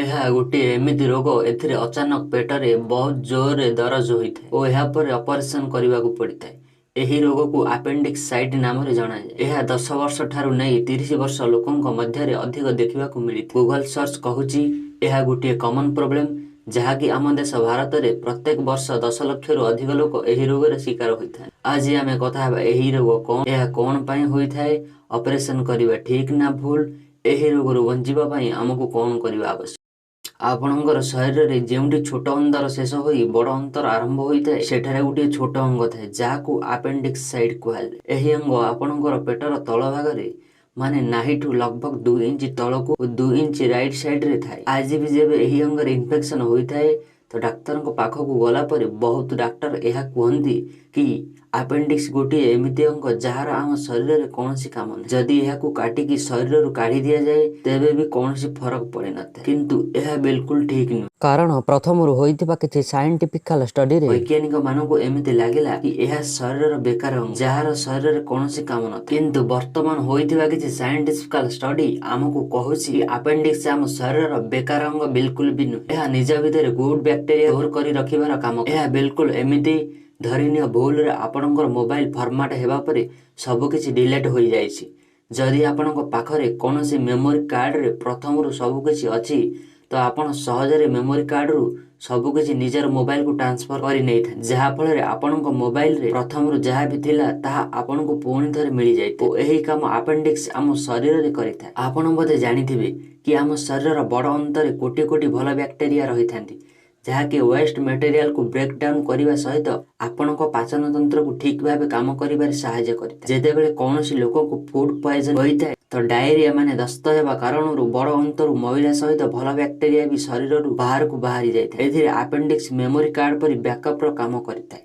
ଏହା ଗୋଟିଏ ଏମିତି ରୋଗ, ଏଥିରେ ଅଚାନକ ପେଟରେ ବହୁତ ଜୋରରେ ଦରଜ ହୋଇଥାଏ ଓ ଏହାପରେ ଅପରେସନ କରିବାକୁ ପଡ଼ିଥାଏ। ଏହି ରୋଗକୁ ଆପେଣ୍ଡିକ୍ସ ସାଇଟ୍ ନାମରେ ଜଣାଯାଏ। ଏହା 10 ବର୍ଷ ଠାରୁ ନେଇ 30 ବର୍ଷ ଲୋକଙ୍କ ମଧ୍ୟରେ ଅଧିକ ଦେଖିବାକୁ ମିଳିଥାଏ। ଗୁଗଲ ସର୍ଚ୍ଚ କହୁଛି, ଏହା ଗୋଟିଏ କମନ ପ୍ରୋବ୍ଲେମ, ଯାହାକି ଆମ ଦେଶ ଭାରତରେ ପ୍ରତ୍ୟେକ ବର୍ଷ 10 ଲକ୍ଷରୁ ଅଧିକ ଲୋକ ଏହି ରୋଗରେ ଶିକାର ହୋଇଥାଏ। ଆଜି ଆମେ କଥା ହେବା ଏହି ରୋଗ କଣ, ଏହା କଣ ପାଇଁ ହୋଇଥାଏ, ଅପରେସନ କରିବା ଠିକ ନା ଭୁଲ, ଏହି ରୋଗରୁ ବଞ୍ଚିବା ପାଇଁ ଆମକୁ କଣ କରିବା ଆବଶ୍ୟକ। ଆପଣଙ୍କର ଶରୀରରେ ଯେଉଁଠି ଛୋଟ ଅନ୍ତର ଶେଷ ହୋଇ ବଡ଼ ଅନ୍ତର ଆରମ୍ଭ ହୋଇଥାଏ, ସେଠାରେ ଗୋଟିଏ ଛୋଟ ଅଙ୍ଗ ଥାଏ, ଯାହାକୁ ଆପେଣ୍ଡିକ୍ସ ସାଇଟ୍ କୁହାଯାଏ। ଏହି ଅଙ୍ଗ ଆପଣଙ୍କର ପେଟର ତଳ ଭାଗରେ, ମାନେ ନାଭିଠୁ ଲଗଭଗ 2 ଇଞ୍ଚ ତଳକୁ ଓ 2 ଇଞ୍ଚ ରାଇଟ୍ ସାଇଡରେ ଥାଏ। ଆଜି ବି ଯେବେ ଏହି ଅଙ୍ଗରେ ଇନଫେକ୍ସନ ହୋଇଥାଏ, ତ ଡାକ୍ତରଙ୍କ ପାଖକୁ ଗଲା ପରେ ବହୁତ ଡାକ୍ତର ଏହା କୁହନ୍ତି କି ଆପେଣ୍ଡିକ୍ସ ଗୋଟିଏ ଏମିତି ଅଙ୍ଗ, ଯାହାର ଆମ ଶରୀରରେ କୌଣସି କାମ ନାହିଁ। ଯଦି ଏହାକୁ କାଟିକି ଶରୀରରୁ କାଢି ଦିଆଯାଏ, ତେବେ ବି କୌଣସି ଫରକ ପଡ଼ିନଥାଏ। କିନ୍ତୁ ଏହା ବିଲକୁଲ ଠିକ ନୁହେଁ। କାରଣ ପ୍ରଥମରୁ ହୋଇଥିବା କିଛି ସାଇଣ୍ଟିଫିକାଲ ଷ୍ଟଡିରେ ବୈଜ୍ଞାନିକ ମାନଙ୍କୁ ଏମିତି ଲାଗିଲା କି ଏହା ଶରୀରର ବେକାର ଅଙ୍ଗ, ଯାହାର ଶରୀରରେ କୌଣସି କାମ ନଥାଏ। କିନ୍ତୁ ବର୍ତ୍ତମାନ ହୋଇଥିବା କିଛି ସାଇଣ୍ଟିଫିକାଲ ଷ୍ଟଡି ଆମକୁ କହୁଛି, ଆପେଣ୍ଡିକ୍ସ ଆମ ଶରୀରର ବେକାର ଅଙ୍ଗ ବିଲକୁଲ ବି ନୁହେଁ। ଏହା ନିଜ ଭିତରେ ଗୁଡ ବ୍ୟାକ୍ଟେରିଆ ଷ୍ଟୋର କରି ରଖିବାର କାମ। ଏହା ବିଲକୁଲ ଏମିତି, ଧରିନିଅ ଭୁଲରେ ଆପଣଙ୍କର ମୋବାଇଲ ଫର୍ମାଟ ହେବା ପରେ ସବୁକିଛି ଡିଲେଟ ହୋଇଯାଇଛି। ଯଦି ଆପଣଙ୍କ ପାଖରେ କୌଣସି ମେମୋରି କାର୍ଡରେ ପ୍ରଥମରୁ ସବୁକିଛି ଅଛି, ତ ଆପଣ ସହଜରେ ମେମୋରି କାର୍ଡରୁ ସବୁକିଛି ନିଜର ମୋବାଇଲକୁ ଟ୍ରାନ୍ସଫର କରି ନେଇଥାନ୍ତି, ଯାହାଫଳରେ ଆପଣଙ୍କ ମୋବାଇଲରେ ପ୍ରଥମରୁ ଯାହା ବି ଥିଲା, ତାହା ଆପଣଙ୍କୁ ପୁଣି ଥରେ ମିଳିଯାଇଥାଏ। ଓ ଏହି କାମ ଆପେଣ୍ଡିକ୍ସ ଆମ ଶରୀରରେ କରିଥାଏ। ଆପଣ ବୋଧେ ଜାଣିଥିବେ କି ଆମ ଶରୀରର ବଡ଼ ଅନ୍ତରେ କୋଟି କୋଟି ଭଲ ବ୍ୟାକ୍ଟେରିଆ ରହିଥାନ୍ତି, ଯାହାକି ୱେଷ୍ଟ ମେଟେରିଆଲକୁ ବ୍ରେକ୍ ଡାଉନ୍ କରିବା ସହିତ ଆପଣଙ୍କ ପାଚନ ତନ୍ତ୍ରକୁ ଠିକ ଭାବେ କାମ କରିବାରେ ସାହାଯ୍ୟ କରିଥାଏ। ଯେତେବେଳେ କୌଣସି ଲୋକକୁ ଫୁଡ ପଏଜନ ହୋଇଥାଏ, ତ ଡାଇରିଆ ମାନେ ଦସ୍ତ ହେବା କାରଣରୁ ବଡ଼ ଅନ୍ତରୁ ମଇଳା ସହିତ ଭଲ ବ୍ୟାକ୍ଟେରିଆ ବି ଶରୀରରୁ ବାହାରକୁ ବାହାରି ଯାଇଥାଏ। ଏଥିରେ ଆପେଣ୍ଡିକ୍ସ ମେମୋରି କାର୍ଡ ପରି ବ୍ୟାକଅପର କାମ କରିଥାଏ।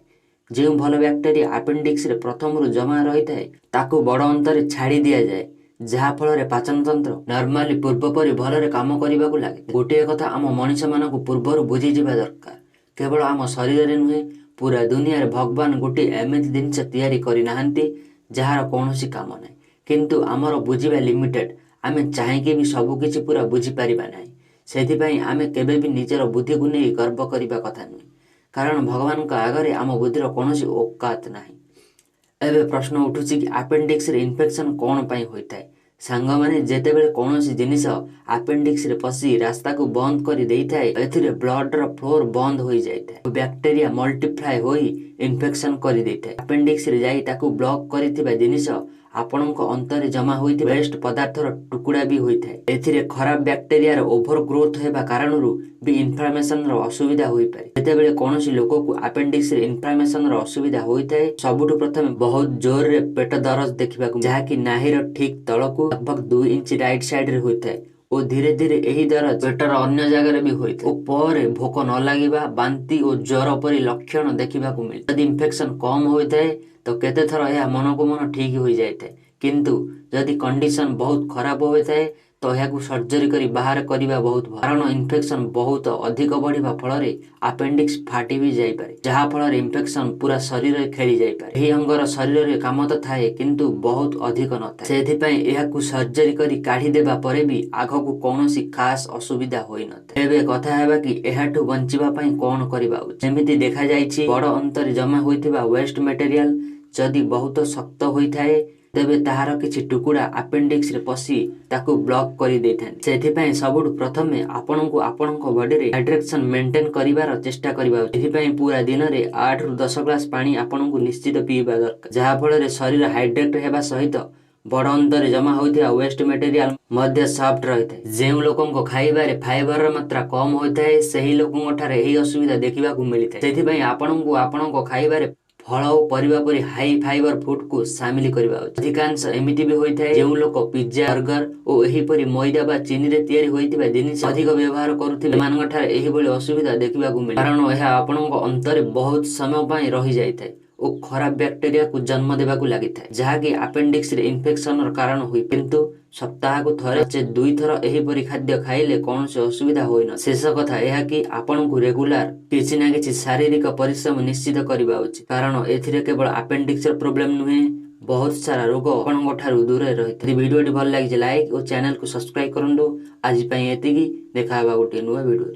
ଯେଉଁ ଭଲ ବ୍ୟାକ୍ଟେରିଆ ଆପେଣ୍ଡିକ୍ସରେ ପ୍ରଥମରୁ ଜମା ରହିଥାଏ, ତାକୁ ବଡ଼ ଅନ୍ତରେ ଛାଡ଼ି ଦିଆଯାଏ, ଯାହାଫଳରେ ପାଚନତନ୍ତ୍ର ନର୍ମାଲି ପୂର୍ବ ପରି ଭଲରେ କାମ କରିବାକୁ ଲାଗେ। ଗୋଟିଏ କଥା ଆମ ମଣିଷମାନଙ୍କୁ ପୂର୍ବରୁ ବୁଝିଯିବା ଦରକାର, କେବଳ ଆମ ଶରୀରରେ ନୁହେଁ, ପୁରା ଦୁନିଆରେ ଭଗବାନ ଗୋଟିଏ ଏମିତି ଜିନିଷ ତିଆରି କରିନାହାନ୍ତି, ଯାହାର କୌଣସି କାମ ନାହିଁ। କିନ୍ତୁ ଆମର ବୁଝିବା ଲିମିଟେଡ୍। ଆମେ ଚାହିଁକି ବି ସବୁକିଛି ପୁରା ବୁଝିପାରିବା ନାହିଁ। ସେଥିପାଇଁ ଆମେ କେବେ ବି ନିଜର ବୁଦ୍ଧିକୁ ନେଇ ଗର୍ବ କରିବା କଥା ନୁହେଁ, କାରଣ ଭଗବାନଙ୍କ ଆଗରେ ଆମ ବୁଦ୍ଧିର କୌଣସି ଔକାତ ନାହିଁ। ଏବେ ପ୍ରଶ୍ନ ଉଠୁଛି କି ଆପେଣ୍ଡିକ୍ସରେ ଇନଫେକ୍ସନ କ'ଣ ପାଇଁ ହୋଇଥାଏ? ସାଙ୍ଗମାନେ, ଯେତେବେଳେ କୌଣସି ଜିନିଷ ଆପେଣ୍ଡିକ୍ସରେ ପଶି ରାସ୍ତାକୁ ବନ୍ଦ କରି ଦେଇଥାଏ, ଏଥିରେ ବ୍ଲଡର ଫ୍ଲୋ ବନ୍ଦ ହୋଇଯାଇଥାଏ ଓ ବ୍ୟାକ୍ଟେରିଆ ମଲ୍ଟିପ୍ଲାଏ ହୋଇ ଇନଫେକ୍ସନ କରିଦେଇଥାଏ। ଆପେଣ୍ଡିକ୍ସରେ ଯାଇ ତାକୁ ବ୍ଲକ୍ କରିଥିବା ଜିନିଷ ଆପଣଙ୍କ ଅନ୍ତରେ ଜମା ହୋଇଥିବା ୱେଷ୍ଟ ପଦାର୍ଥର ଟୁକୁଡ଼ା ବି ହୋଇଥାଏ। ଏଥିରେ ଖରାପ ବ୍ୟାକ୍ଟେରିଆର ଓଭର ଗ୍ରୋଥ ହେବା କାରଣରୁ ବି ଇନଫ୍ଲାମେସନର ଅସୁବିଧା ହୋଇପାରେ। ଯେତେବେଳେ କୌଣସି ଲୋକକୁ ଆପେଣ୍ଡିକ୍ସରେ ଇନଫ୍ଲାମେସନର ଅସୁବିଧା ହୋଇଥାଏ, ସବୁଠୁ ପ୍ରଥମେ ବହୁତ ଜୋରରେ ପେଟ ଦରଜ ଦେଖିବାକୁ, ଯାହାକି ନାଭିର ଠିକ ତଳକୁ ଲଗଭଗ 2 ଇଞ୍ଚ ରାଇଟ୍ ସାଇଡରେ ହୋଇଥାଏ ଓ ଧୀରେ ଧୀରେ ଏହି ଦରଜ ପେଟର ଅନ୍ୟ ଜାଗାରେ ବି ହୋଇଥାଏ ଓ ପରେ ଭୋକ ନ ଲାଗିବା, ବାନ୍ତି ଓ ଜ୍ୱର ପରି ଲକ୍ଷଣ ଦେଖିବାକୁ ମିଳେ। ଯଦି ଇନଫେକ୍ସନ କମ ହୋଇଥାଏ, ତ କେତେଥର ଏହା ମନକୁ ମନ ଠିକ ହୋଇଯାଇଥାଏ। କିନ୍ତୁ ଯଦି କଣ୍ଡିସନ ବହୁତ ଖରାପ ହୋଇଥାଏ, ତ ଏହାକୁ ସର୍ଜରୀ କରି ବାହାର କରିବା ବହୁତ ଭଲ, କାରଣ ଇନଫେକ୍ସନ ବହୁତ ଅଧିକ ବଢିବା ଫଳରେ ଆପେଣ୍ଡିକ୍ସ ଫାଟି ବି ଯାଇପାରେ, ଯାହା ଫଳରେ ଇନଫେକ୍ସନ ପୁରା ଶରୀରରେ ଖେଳି ଯାଇପାରେ। ଏହି ଅଙ୍ଗର ଶରୀରରେ କାମ ତ ଥାଏ, କିନ୍ତୁ ବହୁତ ଅଧିକ ନଥାଏ। ସେଥିପାଇଁ ଏହାକୁ ସର୍ଜରୀ କରି କାଢି ଦେବା ପରେ ବି ଆଗକୁ କୌଣସି ଖାସ ଅସୁବିଧା ହୋଇନଥାଏ। ଏବେ କଥା ହେବା କି ଏହାଠୁ ବଞ୍ଚିବା ପାଇଁ କଣ କରିବା ଉଚିତ। ଯେମିତି ଦେଖାଯାଇଛି, ବଡ଼ ଅନ୍ତରେ ଜମା ହୋଇଥିବା ୱେଷ୍ଟ ମେଟେରିଆଲ ଯଦି ବହୁତ ଶକ୍ତ ହୋଇଥାଏ, ତେବେ ତାହାର କିଛି ଟୁକୁଡ଼ା ଆପେଣ୍ଡିକ୍ସରେ ପଶି ତାକୁ ବ୍ଲକ୍ କରିଦେଇଥାନ୍ତି। ସେଥିପାଇଁ ସବୁଠୁ ପ୍ରଥମେ ଆପଣଙ୍କୁ ଆପଣଙ୍କ ବଡିରେ ହାଇଡ୍ରେସନ ମେଣ୍ଟେନ କରିବାର ଚେଷ୍ଟା କରିବା ଉଚିତ। ଏଥିପାଇଁ ପୁରା ଦିନରେ 8ରୁ 10 ଗ୍ଲାସ ପାଣି ଆପଣଙ୍କୁ ନିଶ୍ଚିତ ପିଇବା ଦରକାର, ଯାହାଫଳରେ ଶରୀର ହାଇଡ୍ରେଟ ହେବା ସହିତ ବଡ଼ ଅନ୍ତରେ ଜମା ହୋଇଥିବା ୱେଷ୍ଟ ମେଟେରିଆଲ ମଧ୍ୟ ସଫ୍ଟ ରହିଥାଏ। ଯେଉଁ ଲୋକଙ୍କ ଖାଇବାରେ ଫାଇବରର ମାତ୍ରା କମ ହୋଇଥାଏ, ସେହି ଲୋକଙ୍କ ଠାରେ ଏହି ଅସୁବିଧା ଦେଖିବାକୁ ମିଳିଥାଏ। ସେଥିପାଇଁ ଆପଣଙ୍କୁ ଆପଣଙ୍କ ଖାଇବାରେ ଫଳ ଓ ପରିବା ପରି ହାଇ ଫାଇବର ଫୁଡକୁ ସାମିଲ କରିବା ଉଚିତ। ଅଧିକାଂଶ ଏମିତି ବି ହୋଇଥାଏ, ଯେଉଁ ଲୋକ ପିଜ୍ଜା, ବର୍ଗର ଓ ଏହିପରି ମଇଦା ବା ଚିନିରେ ତିଆରି ହୋଇଥିବା ଜିନିଷ ଅଧିକ ବ୍ୟବହାର କରୁଥିବେ, ସେମାନଙ୍କ ଠାରେ ଏହିଭଳି ଅସୁବିଧା ଦେଖିବାକୁ ମିଳେ, କାରଣ ଏହା ଆପଣଙ୍କ ଅନ୍ତରେ ବହୁତ ସମୟ ପାଇଁ ରହିଯାଇଥାଏ ଓ ଖରାପ ବ୍ୟାକ୍ଟେରିଆକୁ ଜନ୍ମ ଦେବାକୁ ଲାଗିଥାଏ, ଯାହାକି ଆପେଣ୍ଡିକ୍ସରେ ଇନଫେକ୍ସନର କାରଣ ହୁଏ। କିନ୍ତୁ ସପ୍ତାହକୁ ଥରେ ନଚେତ୍ ଦୁଇଥର ଏହିପରି ଖାଦ୍ୟ ଖାଇଲେ କୌଣସି ଅସୁବିଧା ହୋଇନଥାଏ। ଶେଷ କଥା ଏହା କି ଆପଣଙ୍କୁ ରେଗୁଲାର କିଛି ନା କିଛି ଶାରୀରିକ ପରିଶ୍ରମ ନିଶ୍ଚିତ କରିବା ଉଚିତ, କାରଣ ଏଥିରେ କେବଳ ଆପେଣ୍ଡିକ୍ସର ପ୍ରୋବ୍ଲେମ ନୁହେଁ, ବହୁତ ସାରା ରୋଗ ଆପଣଙ୍କ ଠାରୁ ଦୂରରେ ରହିଥାଏ। ଯଦି ଭିଡ଼ିଓଟି ଭଲ ଲାଗିଛି, ଲାଇକ୍ ଓ ଚ୍ୟାନେଲକୁ ସବସ୍କ୍ରାଇବ କରନ୍ତୁ। ଆଜି ପାଇଁ ଏତିକି। ଦେଖା ହେବା ଗୋଟିଏ ନୂଆ ଭିଡ଼ିଓରେ।